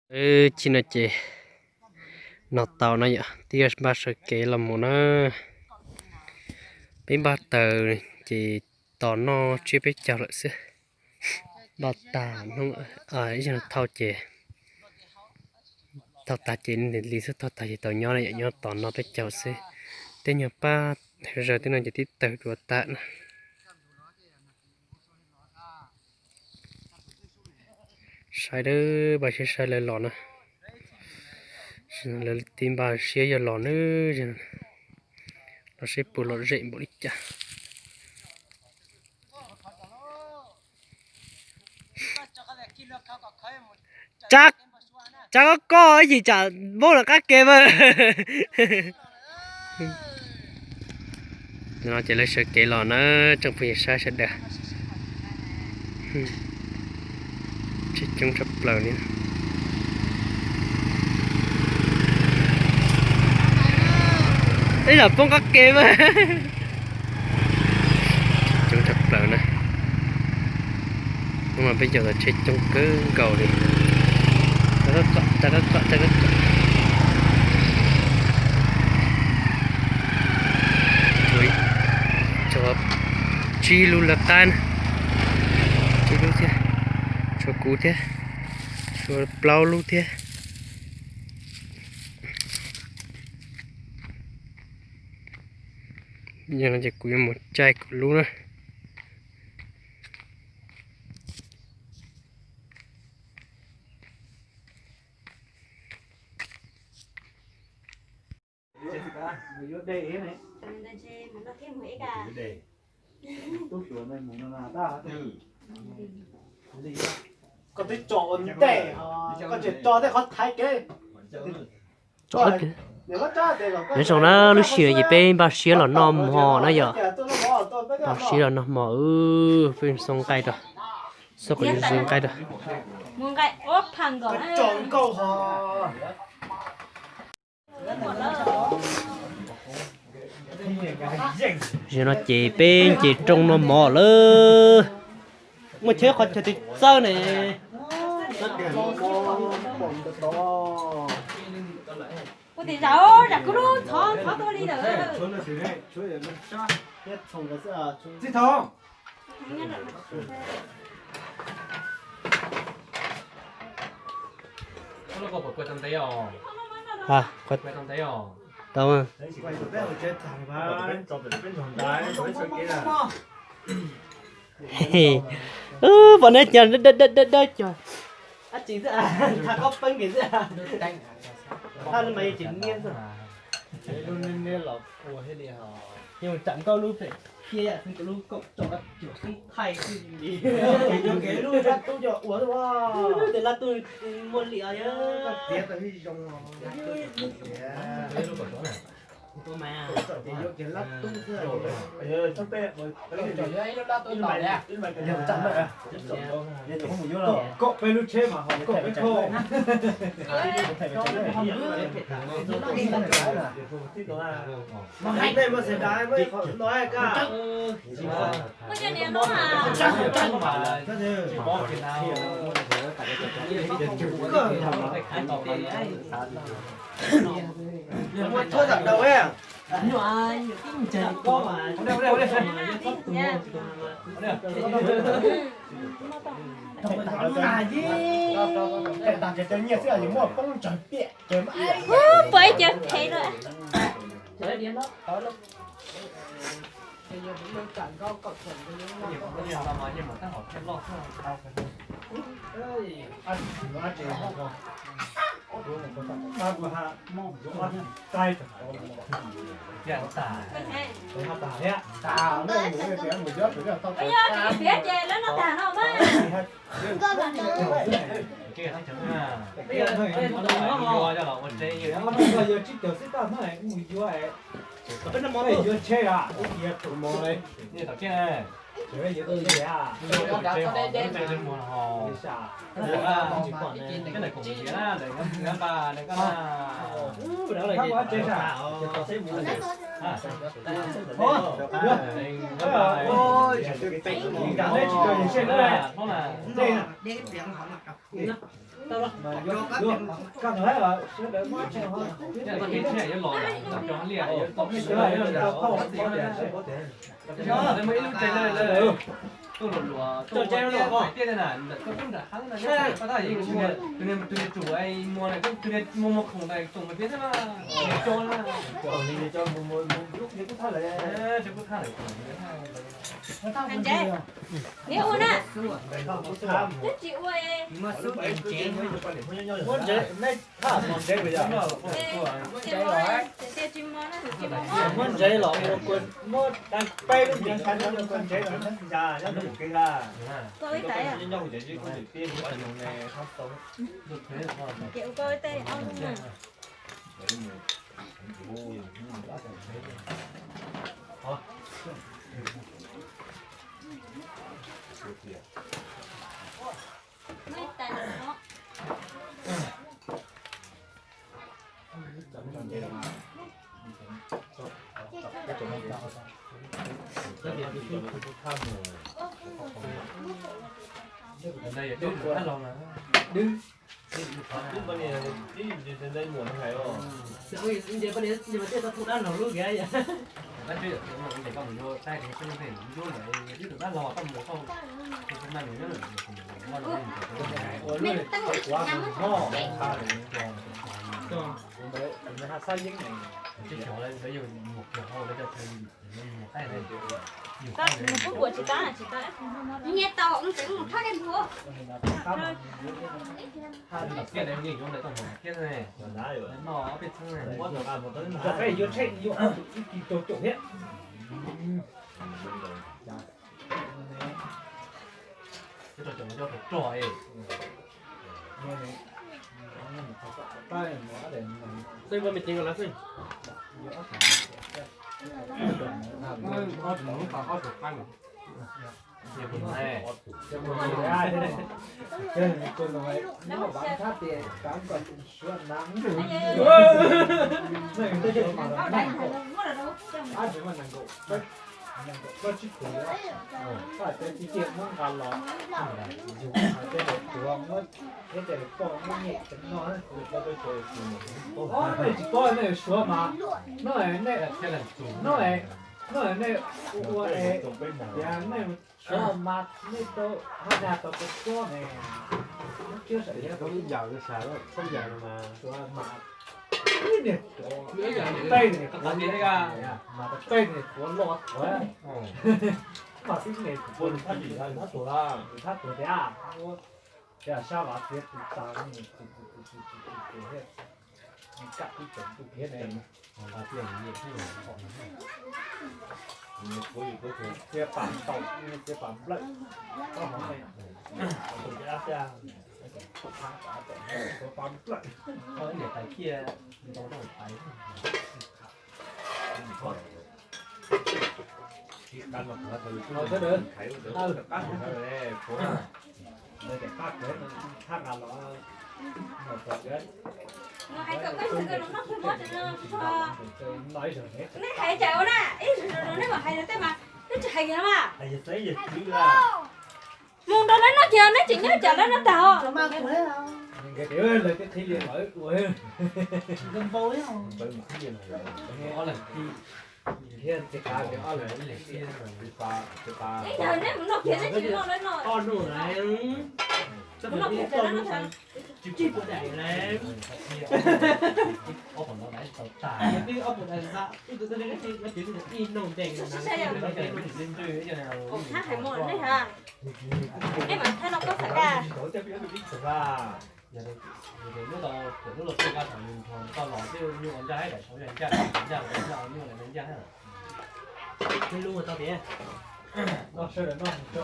Chim no ces no tau no yom, twb yuav npaj sawv kev los mus na. Peb npaj taws ces tos noj tsiab peb caug lawm xwb. Npaj tag hnub ib zaug thauj ces thauj tag ces li xwb, thauj tag ces tau nyob na yom, nyob tos noj peb caug xwb. Tej nyuag pab zaws tej no ces twb tawg dua tag na. Saib dawb, npaj siab saib lawv los na. Lawv twb npaj siab yog los na, los seb puas lom zem npaum li cas. Tsab koj koj ib yim tsam npaub lawm qab ke mas. No ces lawv sawv kev los na, tsoom phooj ywg saib sawv daws. Tsheb coob tshaj plaws li. Ib los poob qab ke mas. Coob tshaj plaws na. Hnub no peb caug tau tsheb coob kawg nkaus li. Tag kab kom, tag kab kom, tag kab kom. Tshuav tsib lub lawv qab na. Tsib lub thiab. Tshuav kuv thiab. Tshuav plaub lub thiab. Yog no ces kuv yuav mus caij kuv lub na. Koj twb tso ua ntej, koj tseem tso tej qhov thaiv kev. Nyob zoo na, lub sij hawm ces peb npaj siab los noj hmo na yom. Npaj siab los noj hmo, peb xoo nqaij rau, xoo kom zoo nqaij rau. Zaum no ces peb nce rooj noj mov lawm. Muaj chaw qhov chaw twg txawj ne. Ua tias zam, zam kuv lub txhov txhov tua li lawm. Tau. Pom neb cov dawb dawb dawb cov. Ab tsi xwb, tha koj peeb kev xwb. Hab lub mas yeej tsis niab xwb. Yeej tsam nkauj lub pem thiab yam xwb, lub kaum rau cuam xwb thaij xwb li. Lub lab tub cov ua xwb, lub lab tub muaj li os. Kaum peb lub tsheb mas kaum peb khau. Mas hais tej muaj xav dav muaj qhov no ka. Muaj thuab tam daus. Puas ib ce phem lawm. Piav ces lawv no tag no mas. Yuav tsib caug xwb tab mus yuav, yuav tsheb a, tus mos li. Neb ua na, twb tsis ua. Muab ntsev, nej thaj mos ntsev puas yog? Muab ntsev los ua kua, muab peb lub ntiav ntshav nyob kua ntsev los nyob ntsa nyob ntawm kev a. Mus pub kuam tsis tab tsis tab. Nyias tau mus tsev mus thob dej mus. Yuav tsheej yuav ob tug ib kis rau caum thiab. Xeeb, muab me ceev rau lawv xeeb. Koj hais tias tib tiag muab nqa los, yus hais tias tuav muab thiab tias poj muab nyem cov no, kuv tsis paub, nej tsis paub nej yuav suav mas, no nej, no nej ua ua es tias nej suav mas nej tau hab nyag tau tau suab ne, muab kiag saum yawg tau ib yam li sas txhob yam mas suav mas ib niag tej ne, mas tej ne tuav los tuav, mas xib ne tuav thab tim thab tuav tias, tias sab vas tiav tus tas, tus tus tus tus tus tus thiab, kam tus tseem tus kiag ne. Tias pam ntaum, tias pam nplawm, koj hov ne, tus tias pam nplawm, koj niam tais kiag ntau rau tais. Nej hais cas ua na, ib zaug zaug nej mam hais tej mas, nej tsis hais kiag no mas. Mus nrog lawv noj kiag, neb tseem nyob cas lawv noj tag os. Ib yam neb mus noj kiag neb tsis noj lawv noj. Mus noj kiag lawv noj tag. Ib puas daim ntxa, ib tug ib nug ntees, hab hais mos nej ha. Nej mam thaij no koj xav kaj. Lub tau lub los txog koj thaum yus nrog tau los twb nyuj ua ncaj, daim saud yog ncaj, ncaj ua ncaj, nyuj ua ncaj. Twb lub ua tau tiag. Noj sawv daws noj mus tso.